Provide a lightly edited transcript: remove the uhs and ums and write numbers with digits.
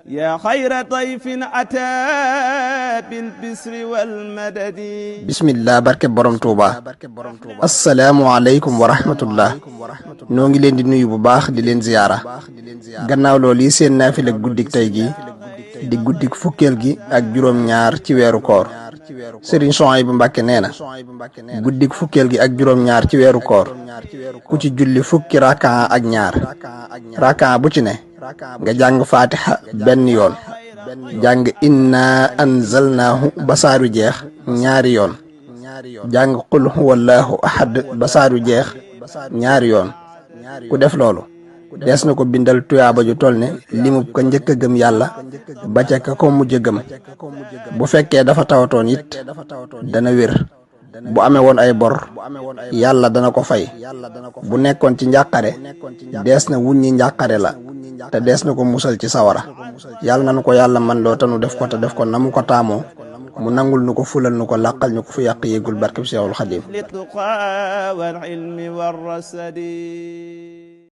yaa xayra dayfin ataa bil bisri wal madadi. bismillah barke borom Touba. asalaamualeykum wa rahmatullah. noo ngi leen di nuyu bu baax di leen ziyaara. gannaaw loolu yi seen naafila guddik tey gi di guddik fukkeel gi ak juróom-ñaar ci weeru koor. Sëriñ Souhaïbou Mbacké nee na guddik fukkeel gi ak juróom-ñaar ci weeru koor ku ci julli fukki rakaa ak ñaar rakaa bu ci ne nga jàng fatiha benn yoon jàng inna anzalnaahu basaaru jeex ñaari yoon jàng qul huwallahu ahad basaaru jeex ñaari yoon ku def loolu dees na ko bindal tuyaaba ju toll ne limub ko njëkk a gëm yàlla ba ca ka ko mujj a gëm. bu fekkee dafa tawatoon it dana wér. bu amee woon ay bor yàlla dana ko fay. bu nekkoon ci njàqare dees na wuññi njàqare la te dees na ko musal ci sawara. yàlla nanu ko yàlla man loo tanu def ko te def ko na mu ko taamoo mu nangul nu ko fulal nu ko làqal ñu ko fu yàq yéegul barkeb Seexul Xadiim.